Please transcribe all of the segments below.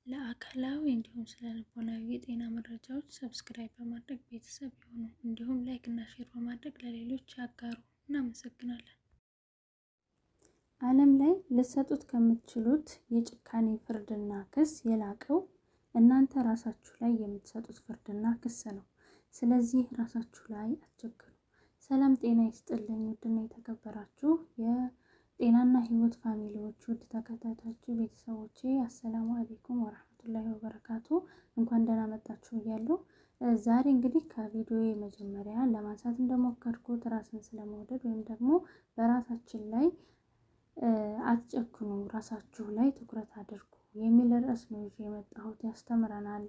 ለአካላዊ እንዲሁም ስነ ልቦናዊ የጤና መረጃዎች subscribe በማድረግ ቤተሰብ ይሁኑ። እንዲሁም like እና share በማድረግ ለሌሎች ያጋሩ። እናመሰግናለን። ዓለም ላይ ልትሰጡት ከምትችሉት የጭካኔ ፍርድና ክስ የላቀው እናንተ ራሳችሁ ላይ የምትሰጡት ፍርድና ክስ ነው። ስለዚህ ራሳችሁ ላይ አትቸግሩ። ሰላም ጤና ይስጥልኝ። ውድና የተከበራችሁ የጤናና ሕይወት family ዎች፣ ውድ ተከታታዮች ቤተሰቦቼ፣ አሰላሙ አሌይኩም ወረህመቱላሂ ወበረካቱ። እንኳን ደህና መጣችሁ እያለሁ ዛሬ እንግዲህ ከቪዲዮ መጀመሪያ ለማንሳት እንደሞከርኩት ራስን ስለመውደድ ወይም ደግሞ በራሳችን ላይ አትጨክኑ፣ ራሳችሁ ላይ ትኩረት አድርጉ የሚል ርዕስ ነው ይዤ የመጣሁት። ያስተምረናል፣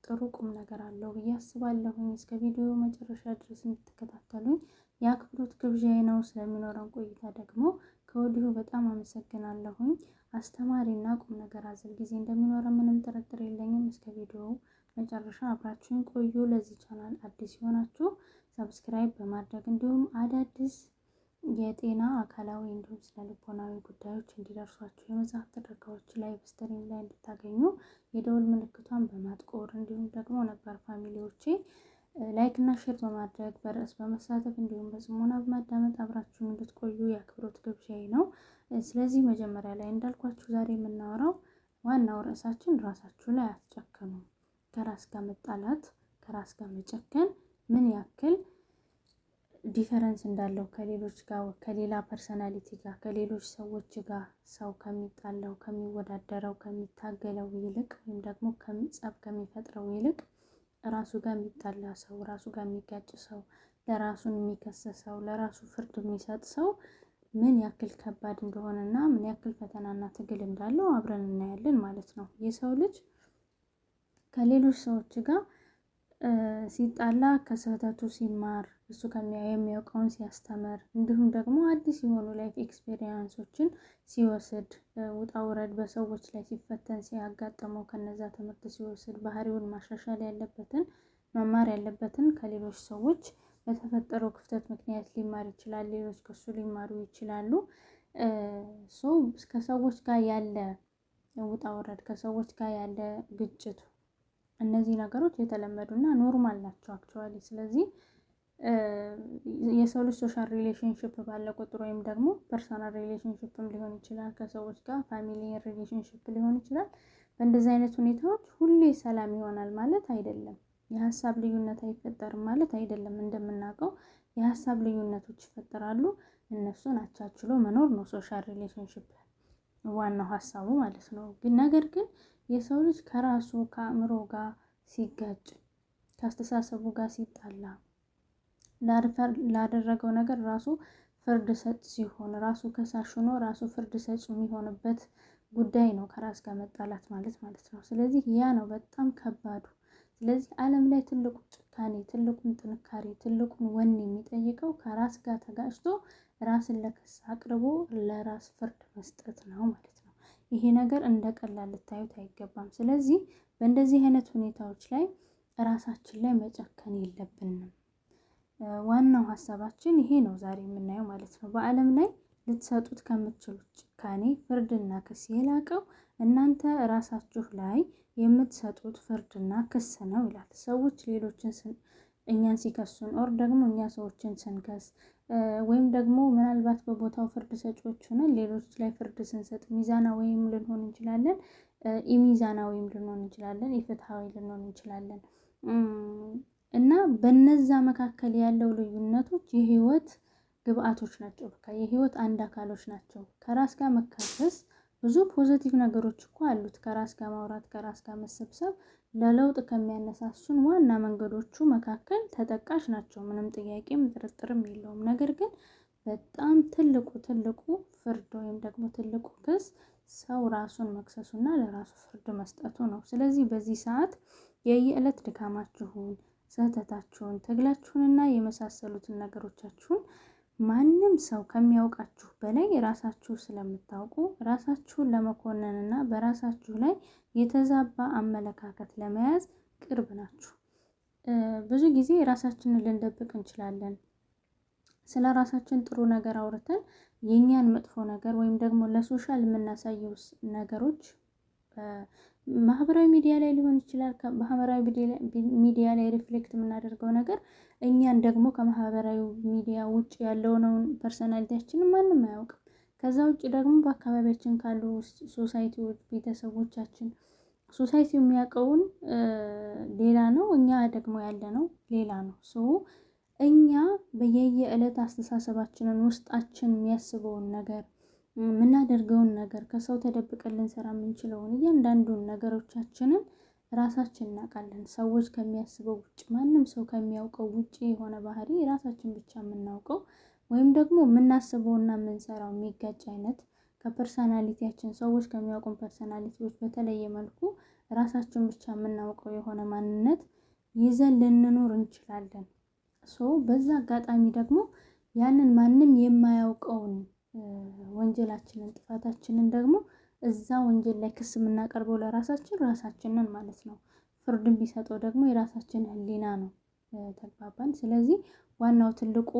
ጥሩ ቁም ነገር አለው ብዬ አስባለሁኝ። እስከ ቪዲዮ መጨረሻ ድረስ እንድትከታተሉኝ የአክብሮት ግብዣዬ ነው። ስለሚኖረን ቆይታ ደግሞ ከወዲሁ በጣም አመሰግናለሁኝ። አስተማሪና ቁም ነገር አዘል ጊዜ እንደሚኖረን ምንም ጥርጥር የለኝም። እስከ ቪዲዮው መጨረሻ አብራችሁን ቆዩ። ለዚህ ቻናል አዲስ የሆናችሁ subscribe በማድረግ እንዲሁም አዳዲስ የጤና፣ አካላዊ እንዲሁም ስነ ልቦናዊ ጉዳዮች እንዲደርሷችሁ፣ የመጽሐፍ ትረካዎች live stream ላይ እንድታገኙ የደወል ምልክቷን በማጥቆር፣ እንዲሁም ደግሞ ነባር family ዎቼ like እና share በማድረግ፣ በርዕስ በመሳተፍ እንዲሁም በጽሞና በማዳመጥ አብራችሁን እንድትቆዩ የአክብሮት ግብዣዬ ነው። ስለዚህ መጀመሪያ ላይ እንዳልኳችሁ ዛሬ የምናወራው ዋናው ርዕሳችን ራሳችሁ ላይ አትጨክኑ፣ ከራስ ጋር መጣላት፣ ከራስ ጋር መጨከን ምን ያክል difference እንዳለው ከሌሎች ጋር፣ ከሌላ personality ጋር፣ ከሌሎች ሰዎች ጋር ሰው ከሚጣላው፣ ከሚወዳደረው፣ ከሚታገለው ይልቅ ወይም ደግሞ ጸብ ከሚፈጥረው ይልቅ ራሱ ጋር የሚጣላ ሰው፣ ራሱ ጋር የሚጋጭ ሰው፣ ለራሱን የሚከስ ሰው፣ ለራሱ ፍርድ የሚሰጥ ሰው ምን ያክል ከባድ እንደሆነና ምን ያክል ፈተናና ትግል እንዳለው አብረን እናያለን ማለት ነው። የሰው ልጅ ከሌሎች ሰዎች ጋር ሲጣላ ከስህተቱ ሲማር፣ እሱ የሚያውቀውን ሲያስተምር፣ እንዲሁም ደግሞ አዲስ የሆኑ life experience ኦችን ሲወስድ፣ ውጣ ውረድ በሰዎች ላይ ሲፈተን ሲያጋጥመው ከነዛ ትምህርት ሲወስድ፣ ባህሪውን ማሻሻል ያለበትን፣ መማር ያለበትን ከሌሎች ሰዎች በተፈጠረው ክፍተት ምክንያት ሊማር ይችላል። ሌሎች ከሱ ሊማሩ ይችላሉ። So ከሰዎች ጋር ያለ ውጣ ውረድ፣ ከሰዎች ጋር ያለ ግጭት፣ እነዚህ ነገሮች የተለመዱ እና normal ናቸው actually። ስለዚህ የሰው ልጅ social relationship ባለ ቁጥር ወይም ደግሞ personal relationship ም ሊሆን ይችላል፣ ከሰዎች ጋር family relationship ሊሆን ይችላል። በእንደዚህ አይነት ሁኔታዎች ሁሌ ሰላም ይሆናል ማለት አይደለም። የሀሳብ ልዩነት አይፈጠርም ማለት አይደለም። እንደምናውቀው የሀሳብ ልዩነቶች ይፈጠራሉ። እነሱን አቻችሎ መኖር ነው social relationship ዋናው ሀሳቡ ማለት ነው። ግን ነገር ግን የሰው ልጅ ከራሱ ከአእምሮ ጋር ሲጋጭ፣ ከአስተሳሰቡ ጋር ሲጣላ፣ ላደረገው ነገር ራሱ ፍርድ ሰጭ ሲሆን፣ ራሱ ከሳሽ ሆኖ ራሱ ፍርድ ሰጭ የሚሆንበት ጉዳይ ነው ከራስ ጋር መጣላት ማለት ማለት ነው። ስለዚህ ያ ነው በጣም ከባዱ። ስለዚህ ዓለም ላይ ትልቁ ጭካኔ፣ ትልቁን ጥንካሬ፣ ትልቁን ወኔ የሚጠይቀው ከራስ ጋር ተጋጭቶ ራስን ለክስ አቅርቦ ለራስ ፍርድ መስጠት ነው ማለት ነው። ይሄ ነገር እንደ ቀላል ልታዩት አይገባም። ስለዚህ በእንደዚህ አይነት ሁኔታዎች ላይ ራሳችን ላይ መጨከን የለብንም። ዋናው ሀሳባችን ይሄ ነው ዛሬ የምናየው ማለት ነው። በዓለም ላይ ልትሰጡት ከምትችሉት ጭካኔ፣ ፍርድና ክስ የላቀው እናንተ ራሳችሁ ላይ የምትሰጡት ፍርድና ክስ ነው ይላል። ሰዎች ሌሎችን እኛን ሲከሱን or ደግሞ እኛ ሰዎችን ስንከስ ወይም ደግሞ ምናልባት በቦታው ፍርድ ሰጪዎች ሆነን ሌሎች ላይ ፍርድ ስንሰጥ ሚዛናዊም ልንሆን እንችላለን፣ ኢሚዛናዊም ልንሆን እንችላለን፣ ኢፍትሐዊ ልንሆን እንችላለን። እና በነዛ መካከል ያለው ልዩነቶች የህይወት ግብአቶች ናቸው። በቃ የህይወት አንድ አካሎች ናቸው። ከራስ ጋር መካሰስ ብዙ positive ነገሮች እኮ አሉት። ከራስ ጋር ማውራት፣ ከራስ ጋር መሰብሰብ ለለውጥ ከሚያነሳሱን ዋና መንገዶቹ መካከል ተጠቃሽ ናቸው። ምንም ጥያቄም ጥርጥርም የለውም። ነገር ግን በጣም ትልቁ ትልቁ ፍርድ ወይም ደግሞ ትልቁ ክስ ሰው ራሱን መክሰሱና ለራሱ ፍርድ መስጠቱ ነው። ስለዚህ በዚህ ሰዓት የየዕለት ድካማችሁን፣ ስህተታችሁን፣ ትግላችሁንና የመሳሰሉትን ነገሮቻችሁን ማንም ሰው ከሚያውቃችሁ በላይ ራሳችሁ ስለምታውቁ ራሳችሁን ለመኮነንና በራሳችሁ ላይ የተዛባ አመለካከት ለመያዝ ቅርብ ናችሁ። ብዙ ጊዜ ራሳችንን ልንደብቅ እንችላለን። ስለ ራሳችን ጥሩ ነገር አውርተን የእኛን መጥፎ ነገር ወይም ደግሞ ለ social የምናሳየው ነገሮች ማህበራዊ ሚዲያ ላይ ሊሆን ይችላል። ማህበራዊ ሚዲያ ላይ reflect የምናደርገው ነገር እኛን ደግሞ ከማህበራዊ ሚዲያ ውጭ ያለውን personality ያችንን ማንም አያውቅም። ከዛ ውጭ ደግሞ በአካባቢያችን ካሉ society ዎች፣ ቤተሰቦቻችን፣ society ው የሚያውቀውን ሌላ ነው፣ እኛ ደግሞ ያለነው ሌላ ነው። So እኛ በየየዕለት አስተሳሰባችንን፣ ውስጣችን የሚያስበውን ነገር፣ የምናደርገውን ነገር፣ ከሰው ተደብቀን ልንሰራ የምንችለውን እያንዳንዱን ነገሮቻችንን ራሳችን እናውቃለን። ሰዎች ከሚያስበው ውጭ፣ ማንም ሰው ከሚያውቀው ውጭ የሆነ ባህሪ፣ ራሳችን ብቻ የምናውቀው ወይም ደግሞ የምናስበውና የምንሰራው የሚጋጭ አይነት፣ ከ personality ያችን፣ ሰዎች ከሚያውቁን personality ዎች በተለየ መልኩ ራሳችን ብቻ የምናውቀው የሆነ ማንነት ይዘን ልንኖር እንችላለን። So በዛ አጋጣሚ ደግሞ ያንን ማንም የማያውቀውን ወንጀላችንን፣ ጥፋታችንን ደግሞ እዛ ወንጀል ላይ ክስ የምናቀርበው ለራሳችን ራሳችንን ማለት ነው። ፍርድ የሚሰጠው ደግሞ የራሳችን ሕሊና ነው። ተግባባን። ስለዚህ ዋናው ትልቁ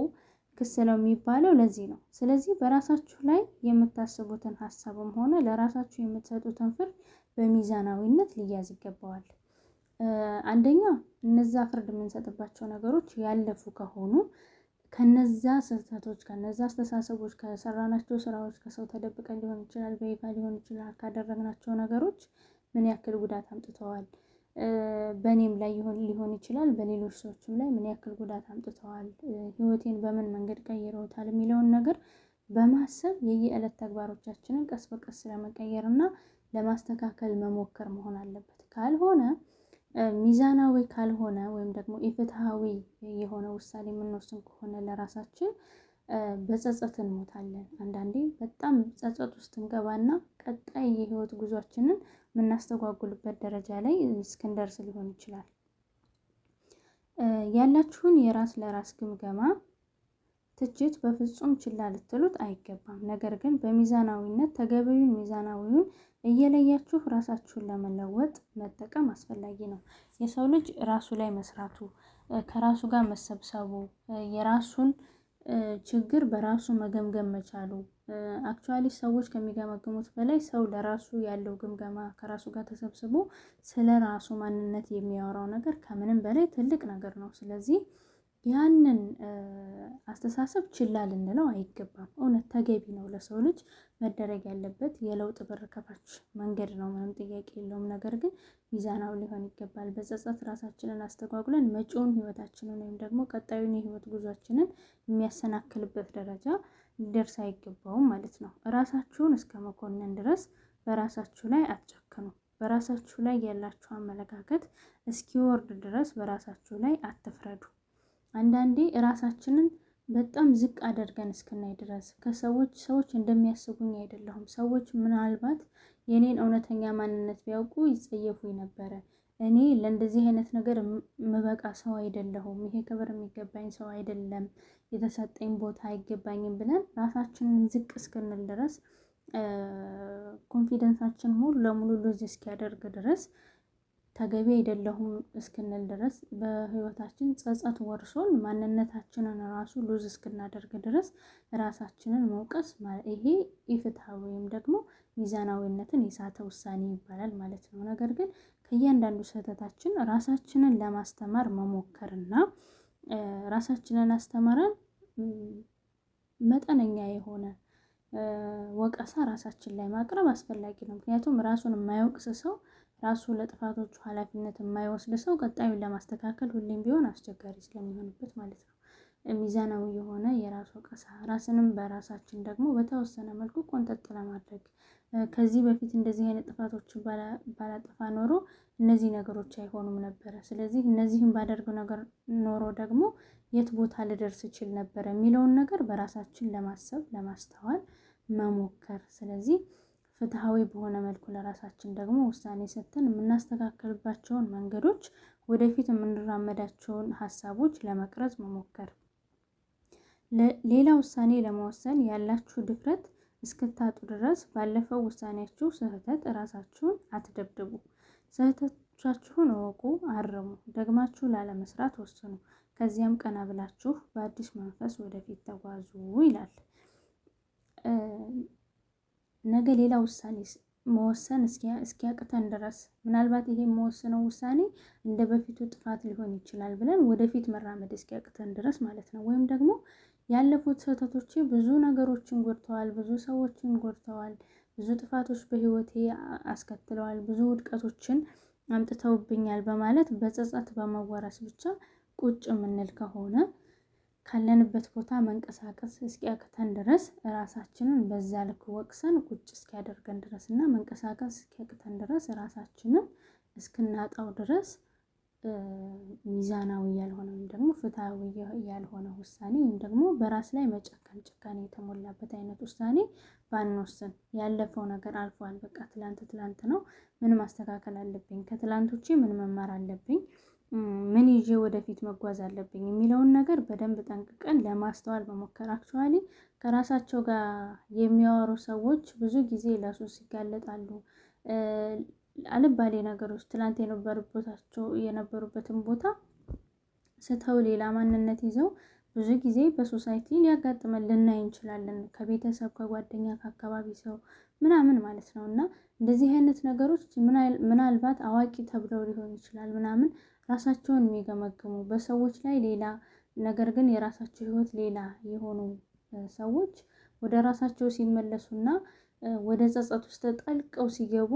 ክስ ነው የሚባለው ለዚህ ነው። ስለዚህ በራሳችሁ ላይ የምታስቡትን ሀሳብም ሆነ ለራሳችሁ የምትሰጡትን ፍርድ በሚዛናዊነት ሊያዝ ይገባዋል። አንደኛ፣ እነዛ ፍርድ የምንሰጥባቸው ነገሮች ያለፉ ከሆኑ፣ ከነዛ ስህተቶች፣ ከነዛ አስተሳሰቦች፣ ከሰራናቸው ስራዎች፣ ከሰው ተደብቀን ሊሆን ይችላል፣ በይፋ ሊሆን ይችላል፣ ካደረግናቸው ነገሮች ምን ያክል ጉዳት አምጥተዋል፣ በእኔም ላይ ሊሆን ይችላል፣ በሌሎች ሰዎችም ላይ ምን ያክል ጉዳት አምጥተዋል፣ ህይወቴን በምን መንገድ ቀይረውታል የሚለውን ነገር በማሰብ የየዕለት ተግባሮቻችንን ቀስ በቀስ ለመቀየር እና ለማስተካከል መሞከር መሆን አለበት። ካልሆነ፣ ሚዛናዊ ካልሆነ ወይም ደግሞ ኢፍትሐዊ የሆነ ውሳኔ የምንወስን ከሆነ ለራሳችን በጸጸት እንሞታለን። አንዳንዴ በጣም ጸጸት ውስጥ እንገባና ቀጣይ የህይወት ጉዟችንን የምናስተጓጉልበት ደረጃ ላይ እስክንደርስ ሊሆን ይችላል። ያላችሁን የራስ ለራስ ግምገማ፣ ትችት በፍጹም ችላ ልትሉት አይገባም። ነገር ግን በሚዛናዊነት ተገቢውን ሚዛናዊውን እየለያችሁ ራሳችሁን ለመለወጥ መጠቀም አስፈላጊ ነው። የሰው ልጅ ራሱ ላይ መስራቱ፣ ከራሱ ጋር መሰብሰቡ፣ የራሱን ችግር በራሱ መገምገም መቻሉ፣ actually ሰዎች ከሚገመግሙት በላይ ሰው ለራሱ ያለው ግምገማ፣ ከራሱ ጋር ተሰብስቦ ስለ ራሱ ማንነት የሚያወራው ነገር ከምንም በላይ ትልቅ ነገር ነው። ስለዚህ ያንን አስተሳሰብ ችላ ልንለው አይገባም። እውነት ተገቢ ነው። ለሰው ልጅ መደረግ ያለበት የለውጥ በር ከፋች መንገድ ነው። ምንም ጥያቄ የለውም። ነገር ግን ሚዛናዊ ሊሆን ይገባል። በጸጸት ራሳችንን አስተጓጉለን መጪውን ህይወታችንን ወይም ደግሞ ቀጣዩን የህይወት ጉዟችንን የሚያሰናክልበት ደረጃ ሊደርስ አይገባውም ማለት ነው። ራሳችሁን እስከ መኮንን ድረስ በራሳችሁ ላይ አትጨክኑ። በራሳችሁ ላይ ያላችሁ አመለካከት እስኪወርድ ድረስ በራሳችሁ ላይ አትፍረዱ። አንዳንዴ ራሳችንን በጣም ዝቅ አድርገን እስክናይ ድረስ፣ ከሰዎች፣ ሰዎች እንደሚያስቡኝ አይደለሁም፣ ሰዎች ምናልባት የኔን እውነተኛ ማንነት ቢያውቁ ይጸየፉኝ ነበረ፣ እኔ ለእንደዚህ አይነት ነገር ምበቃ ሰው አይደለሁም፣ ይሄ ክብር የሚገባኝ ሰው አይደለም፣ የተሰጠኝ ቦታ አይገባኝም ብለን ራሳችንን ዝቅ እስክንል ድረስ፣ confidence ኣችን ሙሉ ለሙሉ lose እስኪያደርግ ድረስ፣ ተገቢ አይደለሁም እስክንል ድረስ፣ በህይወታችን ጸጸት ወርሶን ማንነታችንን ራሱ lose እስክናደርግ ድረስ ራሳችንን መውቀስ፣ ይሄ ኢፍትሐዊ ወይም ደግሞ ሚዛናዊነትን የሳተ ውሳኔ ይባላል ማለት ነው። ነገር ግን ከእያንዳንዱ ስህተታችን ራሳችንን ለማስተማር መሞከርና ራሳችንን አስተምረን መጠነኛ የሆነ ወቀሳ ራሳችን ላይ ማቅረብ አስፈላጊ ነው። ምክንያቱም ራሱን የማይወቅስ ሰው፣ ራሱ ለጥፋቶቹ ኃላፊነት የማይወስድ ሰው ቀጣዩን ለማስተካከል ሁሌም ቢሆን አስቸጋሪ ስለሚሆንበት ማለት ነው። ሚዛናዊ የሆነ የራስ ወቀሳ፣ ራስንም በራሳችን ደግሞ በተወሰነ መልኩ ቆንጠጥ ለማድረግ፣ ከዚህ በፊት እንደዚህ አይነት ጥፋቶችን ባላጠፋ ኖሮ እነዚህ ነገሮች አይሆኑም ነበረ። ስለዚህ እነዚህን ባደርግ ነገር ኖሮ ደግሞ የት ቦታ ልደርስ እችል ነበረ የሚለውን ነገር በራሳችን ለማሰብ፣ ለማስተዋል መሞከር። ስለዚህ ፍትሐዊ በሆነ መልኩ ለራሳችን ደግሞ ውሳኔ ሰጥተን የምናስተካከልባቸውን መንገዶች፣ ወደፊት የምንራመዳቸውን ሀሳቦች ለመቅረጽ መሞከር። ሌላ ውሳኔ ለመወሰን ያላችሁ ድፍረት እስክታጡ ድረስ ባለፈው ውሳኔያችሁ ስህተት እራሳችሁን አትደብድቡ። ስህተቶቻችሁን እወቁ፣ አርሙ፣ ደግማችሁ ላለመስራት ወስኑ። ከዚያም ቀና ብላችሁ በአዲስ መንፈስ ወደፊት ተጓዙ ይላል። ነገ ሌላ ውሳኔ መወሰን እስኪያቅተን ድረስ፣ ምናልባት ይሄ የምወስነው ውሳኔ እንደ በፊቱ ጥፋት ሊሆን ይችላል ብለን ወደፊት መራመድ እስኪያቅተን ድረስ ማለት ነው። ወይም ደግሞ ያለፉት ስህተቶቼ ብዙ ነገሮችን ጎድተዋል፣ ብዙ ሰዎችን ጎድተዋል፣ ብዙ ጥፋቶች በህይወቴ አስከትለዋል፣ ብዙ ውድቀቶችን አምጥተውብኛል በማለት በጸጸት በመወረስ ብቻ ቁጭ የምንል ከሆነ፣ ካለንበት ቦታ መንቀሳቀስ እስኪያቅተን ድረስ ራሳችንን በዛ ልክ ወቅሰን ቁጭ እስኪያደርገን ድረስ እና መንቀሳቀስ እስኪያቅተን ድረስ ራሳችንን እስክናጣው ድረስ ሚዛናዊ ያልሆነ ወይም ደግሞ ፍትሐዊ ያልሆነ ውሳኔ ወይም ደግሞ በራስ ላይ መጨከን፣ ጭካኔ የተሞላበት አይነት ውሳኔ ባንወስን። ያለፈው ነገር አልፏል። በቃ ትላንት ትላንት ነው። ምን ማስተካከል አለብኝ? ከትላንቶቼ ምን መማር አለብኝ? ምን ይዤ ወደፊት መጓዝ አለብኝ የሚለውን ነገር በደንብ ጠንቅቀን ለማስተዋል መሞከር። Actually ከራሳቸው ጋር የሚያወሩ ሰዎች ብዙ ጊዜ ለሱስ ይጋለጣሉ። አልባሌ ነገሮች፣ ትላንት የነበሩበታቸው የነበሩበትን ቦታ ስተው ሌላ ማንነት ይዘው ብዙ ጊዜ በ society ሊያጋጥመን ልናይ እንችላለን። ከቤተሰብ፣ ከጓደኛ፣ ከአካባቢ ሰው ምናምን ማለት ነው። እና እንደዚህ አይነት ነገሮች ምናልባት አዋቂ ተብለው ሊሆን ይችላል ምናምን፣ ራሳቸውን የሚገመግሙ፣ በሰዎች ላይ ሌላ ነገር ግን የራሳቸው ህይወት ሌላ የሆኑ ሰዎች ወደ ራሳቸው ሲመለሱና ወደ ጸጸት ውስጥ ጠልቀው ሲገቡ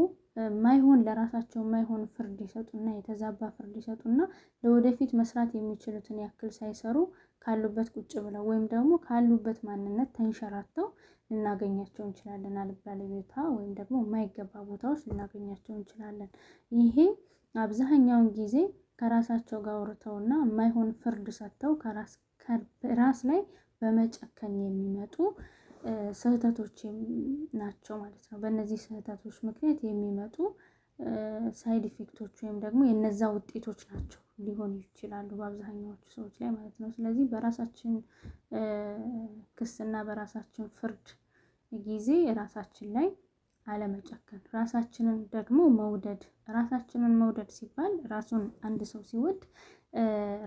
ማይሆን፣ ለራሳቸው ማይሆን ፍርድ ይሰጡና፣ የተዛባ ፍርድ ይሰጡና ለወደፊት መስራት የሚችሉትን ያክል ሳይሰሩ ካሉበት ቁጭ ብለው ወይም ደግሞ ካሉበት ማንነት ተንሸራተው ልናገኛቸው እንችላለን። አልባሌ ቦታ ወይም ደግሞ የማይገባ ቦታዎች ልናገኛቸው እንችላለን። ይሄ አብዛኛውን ጊዜ ከራሳቸው ጋር አውርተውና የማይሆን ፍርድ ሰጥተው ከራስ ላይ በመጨከን የሚመጡ ስህተቶች ናቸው ማለት ነው። በእነዚህ ስህተቶች ምክንያት የሚመጡ side effect ኦች ወይም ደግሞ የነዛ ውጤቶች ናቸው ሊሆኑ ይችላሉ በአብዛኛዎቹ ሰዎች ላይ ማለት ነው። ስለዚህ በራሳችን ክስና በራሳችን ፍርድ ጊዜ ራሳችን ላይ አለመጨከን፣ ራሳችንን ደግሞ መውደድ። ራሳችንን መውደድ ሲባል ራሱን አንድ ሰው ሲወድ፣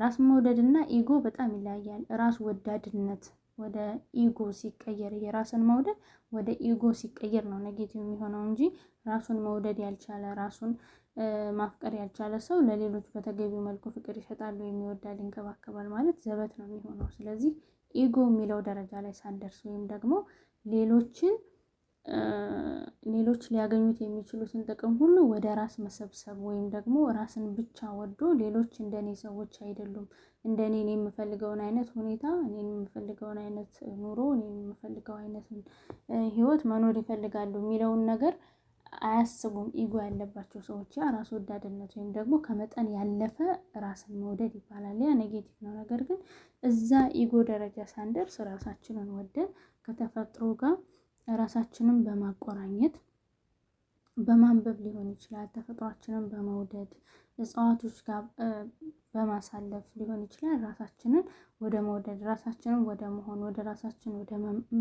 ራስን መውደድ እና ego በጣም ይለያያል። ራስ ወዳድነት ወደ ego ሲቀየር፣ የራስን መውደድ ወደ ego ሲቀየር ነው negative የሚሆነው እንጂ ራሱን መውደድ ያልቻለ፣ ራሱን ማፍቀር ያልቻለ ሰው ለሌሎች በተገቢው መልኩ ፍቅር ይሰጣል ወይም ይወዳል፣ ይንከባከባል ማለት ዘበት ነው የሚሆነው። ስለዚህ ego የሚለው ደረጃ ላይ ሳንደርስ ወይም ደግሞ ሌሎች ሊያገኙት የሚችሉትን ጥቅም ሁሉ ወደ ራስ መሰብሰብ ወይም ደግሞ ራስን ብቻ ወዶ ሌሎች እንደኔ ሰዎች አይደሉም፣ እንደኔ እኔ የምፈልገውን አይነት ሁኔታ፣ እኔ የምፈልገውን አይነት ኑሮ፣ እኔ የምፈልገው አይነት ህይወት መኖር ይፈልጋሉ የሚለውን ነገር አያስቡም። Ego ያለባቸው ሰዎች፣ ያ ራስ ወዳድነት ወይም ደግሞ ከመጠን ያለፈ ራስን መውደድ ይባላል። ያ negative ነው። ነገር ግን እዛ ego ደረጃ ሳንደርስ ራሳችንን ወደን ከተፈጥሮ ጋር ራሳችንን በማቆራኘት፣ በማንበብ ሊሆን ይችላል፣ ተፈጥሯችንን በመውደድ፣ እጽዋቶች ጋር በማሳለፍ ሊሆን ይችላል። ራሳችንን ወደ መውደድ፣ ራሳችንን ወደ መሆን፣ ወደ ራሳችን ወደ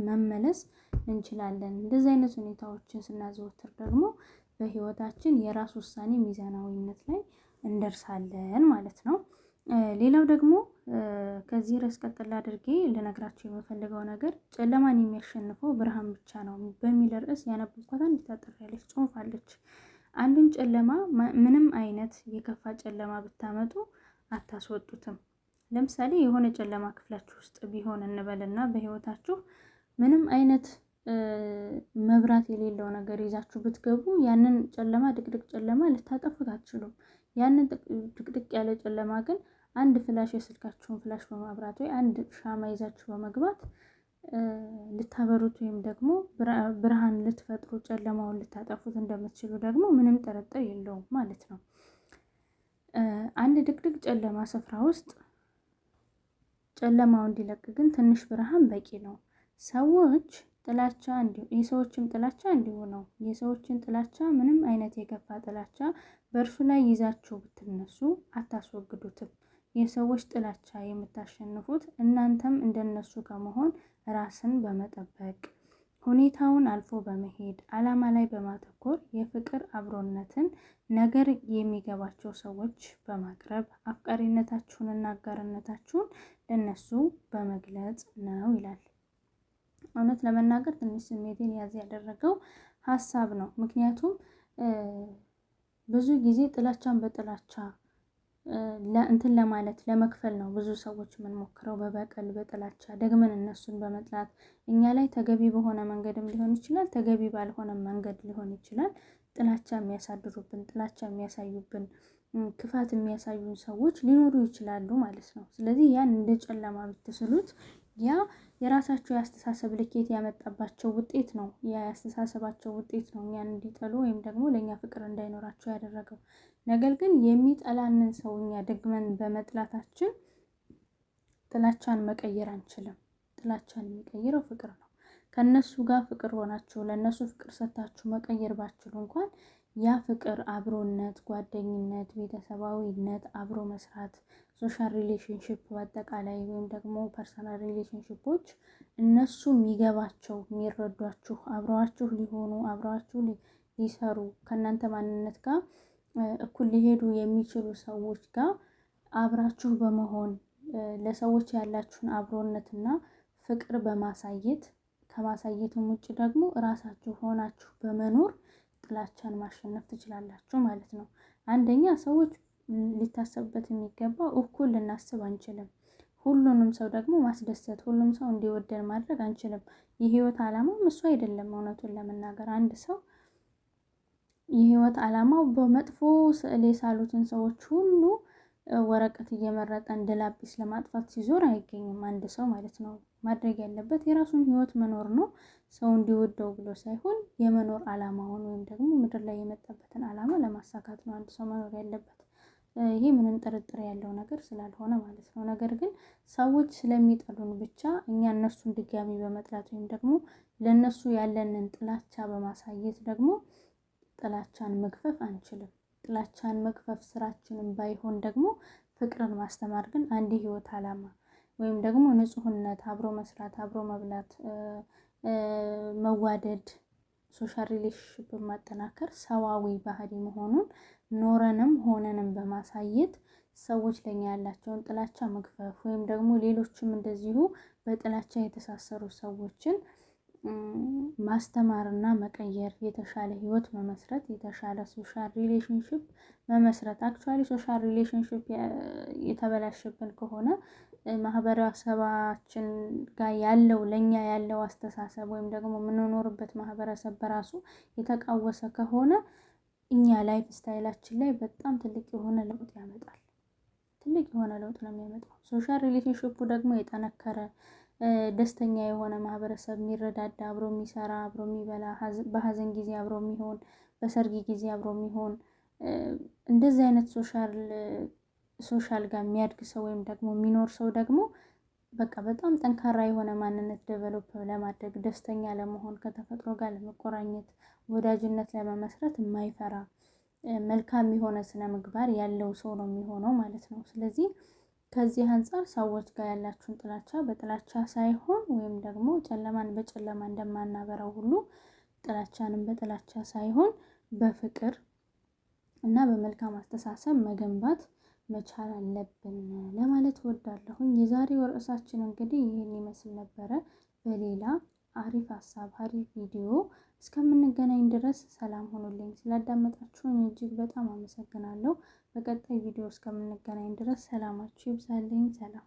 መመለስ እንችላለን። እንደዚህ አይነት ሁኔታዎችን ስናዘወትር ደግሞ በህይወታችን የራስ ውሳኔ ሚዛናዊነት ላይ እንደርሳለን ማለት ነው። ሌላው ደግሞ ከዚህ ርዕስ ቀጥል አድርጌ ልነግራቸው የምፈልገው ነገር ጨለማን የሚያሸንፈው ብርሃን ብቻ ነው በሚል ርዕስ ያነበብኳት አንዲት አጠር ያለች ጽሑፍ አለች። አንድን ጨለማ ምንም አይነት የከፋ ጨለማ ብታመጡ አታስወጡትም። ለምሳሌ የሆነ ጨለማ ክፍላችሁ ውስጥ ቢሆን እንበልና በህይወታችሁ ምንም አይነት መብራት የሌለው ነገር ይዛችሁ ብትገቡ ያንን ጨለማ፣ ድቅድቅ ጨለማ ልታጠፉት አትችሉም። ያንን ድቅድቅ ያለ ጨለማ ግን አንድ flash፣ የስልካችሁን flash በማብራት ወይ አንድ ሻማ ይዛችሁ በመግባት ልታበሩት ወይም ደግሞ ብርሃን ልትፈጥሩ፣ ጨለማውን ልታጠፉት እንደምትችሉ ደግሞ ምንም ጥርጥር የለውም ማለት ነው። አንድ ድቅድቅ ጨለማ ስፍራ ውስጥ ጨለማው እንዲለቅ ግን ትንሽ ብርሃን በቂ ነው። ሰዎች ጥላቻ እንዲሁ፣ የሰዎችም ጥላቻ እንዲሁ ነው። የሰዎችን ጥላቻ፣ ምንም አይነት የከፋ ጥላቻ በእርሱ ላይ ይዛችሁ ብትነሱ አታስወግዱትም። የሰዎች ጥላቻ የምታሸንፉት እናንተም እንደነሱ ከመሆን ራስን በመጠበቅ፣ ሁኔታውን አልፎ በመሄድ፣ ዓላማ ላይ በማተኮር፣ የፍቅር አብሮነትን ነገር የሚገባቸው ሰዎች በማቅረብ፣ አፍቃሪነታችሁንና አጋርነታችሁን ለነሱ በመግለጽ ነው ይላል። እውነት ለመናገር ትንሽ ስሜቴን ያዝ ያደረገው ሀሳብ ነው። ምክንያቱም ብዙ ጊዜ ጥላቻን በጥላቻ እንትን ለማለት ለመክፈል ነው ብዙ ሰዎች የምንሞክረው፣ በበቀል በጥላቻ ደግመን እነሱን በመጥላት እኛ ላይ ተገቢ በሆነ መንገድም ሊሆን ይችላል፣ ተገቢ ባልሆነ መንገድ ሊሆን ይችላል። ጥላቻ የሚያሳድሩብን፣ ጥላቻ የሚያሳዩብን፣ ክፋት የሚያሳዩን ሰዎች ሊኖሩ ይችላሉ ማለት ነው። ስለዚህ ያን እንደ ጨለማ ብትስሉት ያ የራሳቸው የአስተሳሰብ ልኬት ያመጣባቸው ውጤት ነው። ያ የአስተሳሰባቸው ውጤት ነው እኛን እንዲጠሉ ወይም ደግሞ ለእኛ ፍቅር እንዳይኖራቸው ያደረገው። ነገር ግን የሚጠላንን ሰው እኛ ደግመን በመጥላታችን ጥላቻን መቀየር አንችልም። ጥላቻን የሚቀይረው ፍቅር ነው። ከእነሱ ጋር ፍቅር ሆናችሁ ለእነሱ ፍቅር ሰጥታችሁ መቀየር ባትችሉ እንኳን ያ ፍቅር፣ አብሮነት፣ ጓደኝነት፣ ቤተሰባዊነት፣ አብሮ መስራት፣ social relationship በአጠቃላይ ወይም ደግሞ personal relationship ኦች እነሱ የሚገባቸው የሚረዷችሁ፣ አብረዋችሁ ሊሆኑ፣ አብረዋችሁ ሊሰሩ፣ ከእናንተ ማንነት ጋር እኩል ሊሄዱ የሚችሉ ሰዎች ጋር አብራችሁ በመሆን ለሰዎች ያላችሁን አብሮነትና ፍቅር በማሳየት፣ ከማሳየትም ውጭ ደግሞ እራሳችሁ ሆናችሁ በመኖር ጥላቻን ማሸነፍ ትችላላችሁ ማለት ነው። አንደኛ ሰዎች ሊታሰብበት የሚገባው እኩል ልናስብ አንችልም። ሁሉንም ሰው ደግሞ ማስደሰት፣ ሁሉም ሰው እንዲወደን ማድረግ አንችልም። የህይወት ዓላማም እሱ አይደለም። እውነቱን ለመናገር አንድ ሰው የህይወት ዓላማው በመጥፎ ስዕል የሳሉትን ሰዎች ሁሉ ወረቀት እየመረጠ እንደ ላጲስ ለማጥፋት ሲዞር አይገኝም አንድ ሰው ማለት ነው። ማድረግ ያለበት የራሱን ህይወት መኖር ነው። ሰው እንዲወደው ብሎ ሳይሆን የመኖር ዓላማውን ወይም ደግሞ ምድር ላይ የመጣበትን ዓላማ ለማሳካት ነው አንድ ሰው መኖር ያለበት። ይሄ ምንም ጥርጥር ያለው ነገር ስላልሆነ ማለት ነው። ነገር ግን ሰዎች ስለሚጠሉን ብቻ እኛ እነሱን ድጋሚ በመጥላት ወይም ደግሞ ለእነሱ ያለንን ጥላቻ በማሳየት ደግሞ ጥላቻን መግፈፍ አንችልም። ጥላቻን መግፈፍ ስራችንን ባይሆን ደግሞ ፍቅርን ማስተማር ግን አንድ የህይወት ዓላማ ወይም ደግሞ ንጹህነት፣ አብሮ መስራት፣ አብሮ መብላት፣ መዋደድ፣ social relationship ማጠናከር ሰዋዊ ባህሪ መሆኑን ኖረንም ሆነንም በማሳየት ሰዎች ለኛ ያላቸውን ጥላቻ መግፈፍ ወይም ደግሞ ሌሎችም እንደዚሁ በጥላቻ የተሳሰሩ ሰዎችን ማስተማርና መቀየር፣ የተሻለ ህይወት መመስረት፣ የተሻለ social relationship መመስረት። Actually social relationship የተበላሸብን ከሆነ፣ ማህበረሰባችን ጋር ያለው ለእኛ ያለው አስተሳሰብ ወይም ደግሞ የምንኖርበት ማህበረሰብ በራሱ የተቃወሰ ከሆነ እኛ lifestyle ኣችን ላይ በጣም ትልቅ የሆነ ለውጥ ያመጣል። ትልቅ የሆነ ለውጥ ነው የሚያመጣው። Social relationship ኡ ደግሞ የጠነከረ፣ ደስተኛ የሆነ ማህበረሰብ፣ የሚረዳዳ፣ አብሮ የሚሰራ፣ አብሮ የሚበላ፣ በሀዘን ጊዜ አብሮ የሚሆን፣ በሰርግ ጊዜ አብሮ የሚሆን፣ እንደዚህ አይነት social ጋር የሚያድግ ሰው ወይም ደግሞ የሚኖር ሰው ደግሞ በቃ በጣም ጠንካራ የሆነ ማንነት develop ለማድረግ፣ ደስተኛ ለመሆን፣ ከተፈጥሮ ጋር ለመቆራኘት፣ ወዳጅነት ለመመስረት የማይፈራ፣ መልካም የሆነ ስነ ምግባር ያለው ሰው ነው የሚሆነው ማለት ነው። ስለዚህ ከዚህ አንጻር ሰዎች ጋር ያላችሁን ጥላቻ በጥላቻ ሳይሆን ወይም ደግሞ ጨለማን በጨለማ እንደማናበራው ሁሉ ጥላቻንም በጥላቻ ሳይሆን በፍቅር እና በመልካም አስተሳሰብ መገንባት መቻል አለብን ለማለት እወዳለሁኝ። የዛሬው ርዕሳችን እንግዲህ ይህን ይመስል ነበረ። በሌላ አሪፍ ሀሳብ፣ አሪፍ ቪዲዮ እስከምንገናኝ ድረስ ሰላም ሁኑልኝ። ስላዳመጣችሁኝ እጅግ በጣም አመሰግናለሁ። በቀጣይ ቪዲዮ እስከምንገናኝ ድረስ ሰላማችሁ ይብዛልኝ። ሰላም።